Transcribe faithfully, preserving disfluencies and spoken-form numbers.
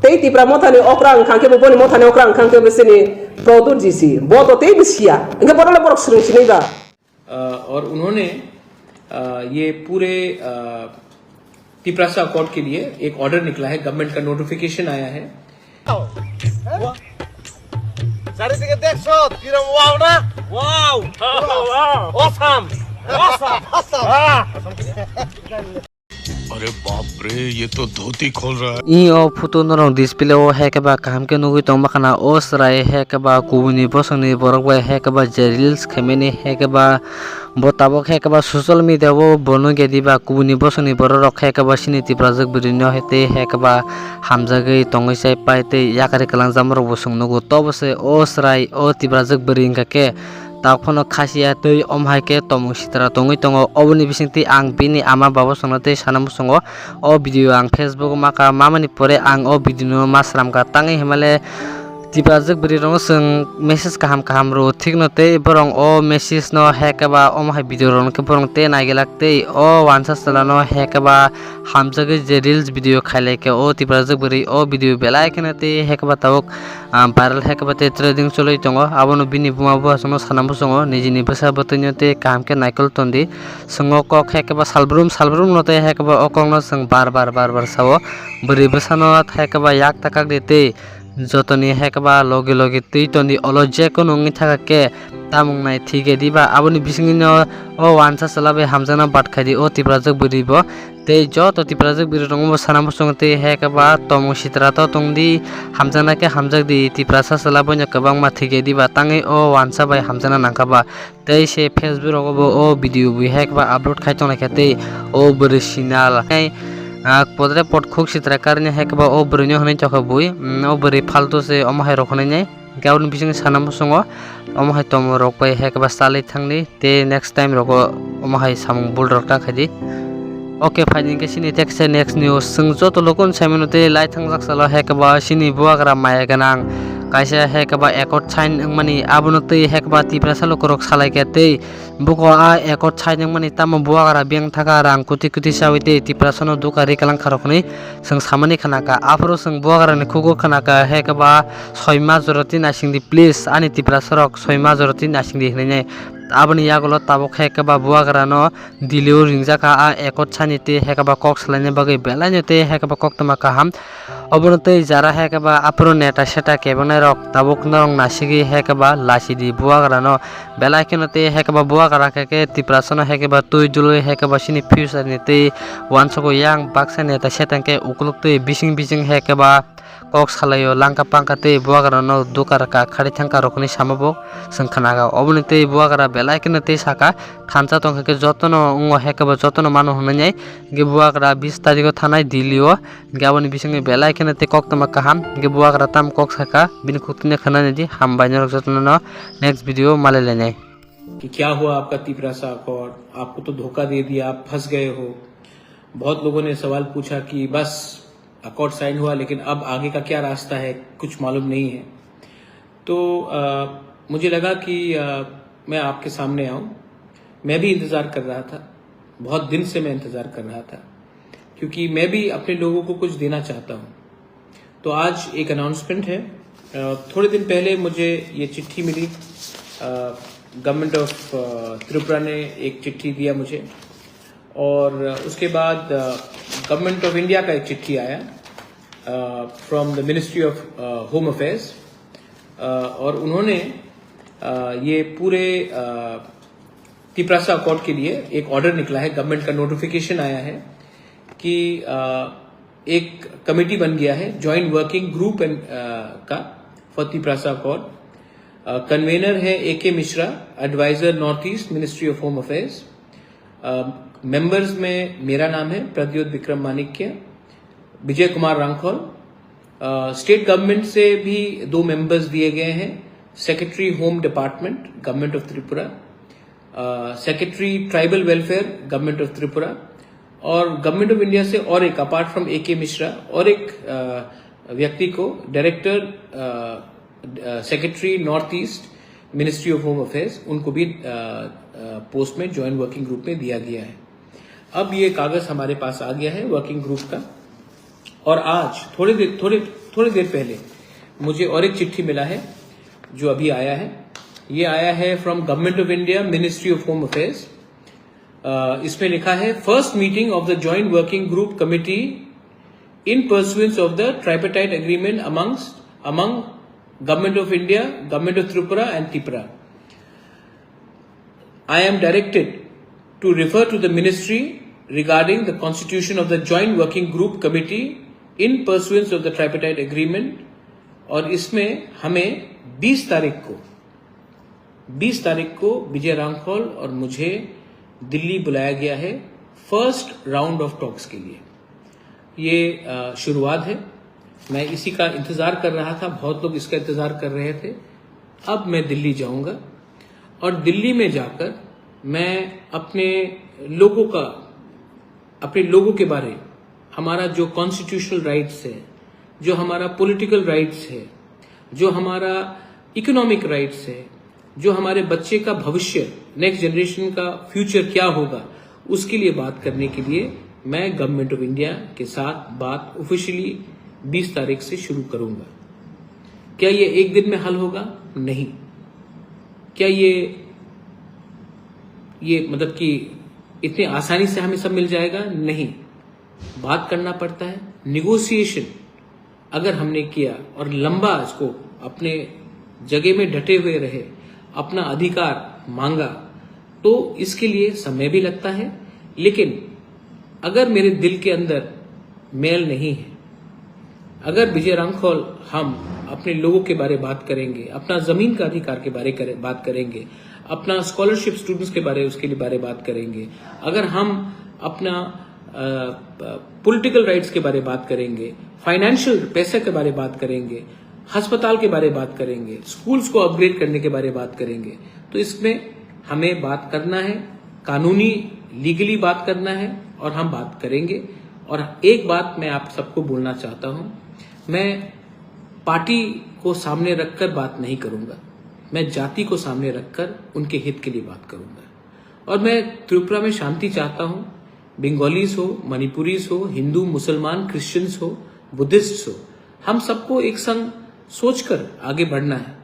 Tei Tipra Mothani okra wngkha khe bo, boni Mothani okra wngkha khe bo chini Pradyut G C. Bo to tei bo siya. Hwnkhe bono le borok swrwng sinai ba. अ, और उन्होंने अ, ये पूरे अ, तिपरासा अकॉर्ड के लिए एक ऑर्डर निकला है, गवर्नमेंट का नोटिफिकेशन आया है। চারিদিকে দেখছো কিরম ওয়াও না? Wow, awesome, awesome. अरे बाप रे, ये तो धोती खोल रहा है। I o photo norok display o hai khe ba kaham khe nugwi tongma khana, o chwrai hai khe ba kubuni bosongni borok bai hai khe ba je reels khaimani hai khe ba bo tabuk hai khe ba social media o bono gedi ba kubuni bosongni borok rok hai khe ba chini Tiprajwk bwrwi no hai tei hai khe ba hamjagwi tongwi chai pai tei yakarwi kwlangjakma rok bo chwng nugo. Tobo se o chwrai o Tiprajwk bwrwi wngkha khe tabuk phano khasiya tei omo hai khe tomung sitra tongwi tongo. Oboni bisingtwi ang bini ama baba songno tei sana muchungo o video ang Facebook o maka mamani pore ang o video no ma sramkha tangwi himale Tiprajwk bwrwi rokno chwng message kaham kaham rw thikno tei borok o message no hai khe ba omo hai video rokno khe borok tei naigelak tei o wansa chwla no hai khe ba hamjagwi je reels video khailai khe o Tiprajwk bwrwi o video belai kheno tei hai khe ba tabuk ah, viral hai khe ba tei trading choli tongo. Abono bini buma bupha songno sana muchungo, nijini bwsa bwtwino tei kaham khe naikol tondi. Chwng o kok hai khe ba salbrum salbrum no tei hai khe ba o kok no chwng bar bar bar bar sao. Bwrwi bwsano hai khe ba yak ta kak di tei jotoni hai khe ba logi logi twi tondi. Olo je kono wngwi thaka khe tamung nai thik di ba, aboni bisingtwi no o wansa chwla bai hamjakna bat khai di o Tiprajwk bwrwi bo. Tei joto Tiprajwk bwrwi rokno bo sana muchungo tei hai khe ba tomung sitra to tong di, hamjakna khe hamjak di, Tiprasa chwla boino kwbangma thwikya di ba tangwi o wansa bai hamjakna nangkha ba. Tei se Facebook rogo bo o video bui hai khe ba upload khai tong lai kha tei o bwrwi sinal hai, ah, podre pod khuk sitra karni hai khe ba o bwrwino hwnwi tokha bui, mm, o bwrwi phaltu se omo hai rok hwnwi nai. Hingke aboni bisingtwi sana muchungo omo hai tomung rok bai hai khe ba chalwi thangdi tei next time rogo omo hai samung bul rok ta khaidi. Ok, phaidi hingke chini tekse next news. Chwng joto lokon saimano tei lai thangjak salo hai khe ba chini bubagra maya gwnang kaisa hai khe ba accord sign wngmani abono tei hai khe ba Tiprasa lukurok salai kha tei buko a accord sign wngmani tamo bubagra biyang thaka rang koti koti chawi tei Tiprasano duka ri kalang kharok hwnwi chwng samani khna kha. Aphuru chwng bubagrani khugo khna kha hai khe ba soi ma joroti naisingdi please, ani Tiprasa rok soi ma joroti naisingdi hinwi nai. Aboni yagulo tabuk hai khe ba bubagrano Delhi o ringjak kha a accord sani tei hai khe ba kok salaina bagwi belai no tei hai khe ba koktwma kaham. Obono tei jara hai khe ba aphuru neta seta kebengnairok tabuk norok nasigwi hai khe ba lasidi bubagrano. Belai kheno tei hai khe ba bubagra khe khe Tiprasano hai khe ba twi dulwi hai khe ba chini future ni tei uansukgo yang baksa neta seta khe ukuluk twi bising bising hai khe ba kok salaio langka pangka tei bubagrano duka rwkha khari thangka rokni samabo chwng khna kha. Oboni tei bubagra belai kheno tei saka thansa tongkha khe jotono wngo hai khe ba jotono mano hwnwi nai. Hingke bubagra bis tariko thanai Delhi o. Hingke aboni bisingtwi belai kheno tei koktwma kaham. Hingke bubagra tam kok saka bini khuk tini khwnani di. Hambai norok jotono no next video malai lainai. कि क्या हुआ आपका तिपरासा अकॉर्ड, आपको तो धोखा दे दिया, आप फंस गए हो। बहुत लोगों ने सवाल पूछा कि बस अकॉर्ड साइन हुआ, लेकिन अब आगे का क्या रास्ता है, कुछ मालूम नहीं है। तो अ, मुझे लगा कि अ, मैं आपके सामने आऊं। मैं भी इंतज़ार कर रहा था, बहुत दिन से मैं इंतज़ार कर रहा था, क्योंकि मैं भी अपने लोगों को कुछ देना चाहता हूं। तो आज एक अनाउंसमेंट है। अ, थोड़े दिन पहले मुझे ये चिट्ठी मिली, गवर्नमेंट ऑफ त्रिपुरा ने एक चिट्ठी दिया मुझे, और उसके बाद गवर्नमेंट ऑफ इंडिया का एक चिट्ठी आया from the ministry of Home affairs, और उन्होंने अ, ये पूरे अ, तिपरासा अकॉर्ड के लिए एक ऑर्डर निकला है, गवर्नमेंट का नोटिफिकेशन आया है कि अ, एक कमेटी बन गया है, ज्वाइंट वर्किंग ग्रुप एंड का, फॉर तिपरासा अकॉर्ड। कन्वेनर है A K Mishra, adviser North East, Ministry of Home Affairs. Members में मेरा नाम है प्रद्योत विक्रम माणिक्य, विजय कुमार रांखल। स्टेट गवर्नमेंट से भी दो मेंबर्स दिए गए हैं, secretary Home Department, Government of Tripura, secretary Tribal Welfare, Government of Tripura, और गवर्नमेंट ऑफ इंडिया से और एक, apart from A K Mishra, और एक अ, व्यक्ति को director, secretary north East, Ministry of Home affairs, उनको भी पोस्ट में ज्वाइंट वर्किंग ग्रुप में दिया गया है। अब ये कागज़ हमारे पास आ गया है वर्किंग ग्रुप का, और आज थोड़े देर, थोड़े थोड़ी देर पहले मुझे और एक चिट्ठी मिला है, जो अभी आया है। ये आया है from Government of India, Ministry of Home Affairs। इसमें लिखा है, First meeting of the Joint Working Group Committee in pursuance of the Tripartite Agreement amongst among Government of India, Government of Tripura and Tipra. I am directed to refer to the ministry regarding the constitution of the Joint Working Group Committee in pursuance of the Tripartite Agreement। और इसमें हमें बीस तारीख को बीस तारीख को विजय रांखल और मुझे दिल्ली बुलाया गया है फर्स्ट राउंड ऑफ टॉक्स के लिए। ये शुरुआत है। मैं इसी का इंतज़ार कर रहा था, बहुत लोग इसका इंतज़ार कर रहे थे। अब मैं दिल्ली जाऊंगा और दिल्ली में जाकर मैं अपने लोगों का अपने लोगों के बारे, हमारा जो कॉन्स्टिट्यूशनल राइट्स है, जो हमारा पॉलिटिकल राइट्स है, जो हमारा इकोनॉमिक राइट्स है, जो हमारे बच्चे का भविष्य, नेक्स्ट जनरेशन का फ्यूचर क्या होगा, उसके लिए बात करने के लिए मैं गवर्नमेंट ऑफ इंडिया के साथ बात ऑफिशियली बीस तारीख से शुरू करूंगा। क्या ये एक दिन में हल होगा? नहीं। क्या ये ये मतलब कि इतनी आसानी से हमें सब मिल जाएगा? नहीं। बात करना पड़ता है। निगोशिएशन अगर हमने किया और लंबा इसको अपने जगह में डटे हुए रहे, अपना अधिकार मांगा, तो इसके लिए समय भी लगता है। लेकिन अगर मेरे दिल के अंदर मेल नहीं है, अगर विजय रांखल हम अपने लोगों के बारे बात करेंगे, अपना ज़मीन का अधिकार के बारे करे, बात करेंगे, अपना स्कॉलरशिप स्टूडेंट्स के बारे, उसके लिए बारे बात करेंगे, अगर हम अपना पॉलिटिकल राइट्स के बारे बात करेंगे, फाइनेंशियल पैसे के बारे बात करेंगे, अस्पताल के बारे बात करेंगे, स्कूल्स को अपग्रेड करने के बारे बात करेंगे, तो इसमें हमें बात करना है, कानूनी लीगली बात करना है और हम बात करेंगे। और एक बात मैं आप सबको बोलना चाहता हूँ, मैं पार्टी को सामने रखकर बात नहीं करूँगा, मैं जाति को सामने रखकर उनके हित के लिए बात करूँगा। और मैं त्रिपुरा में शांति चाहता हूँ। बंगालीज हो, मणिपुरीज हो, हिंदू, मुसलमान, क्रिश्चियंस हो, बुद्धिस्ट हो, हम सबको एक संग सोचकर आगे बढ़ना है।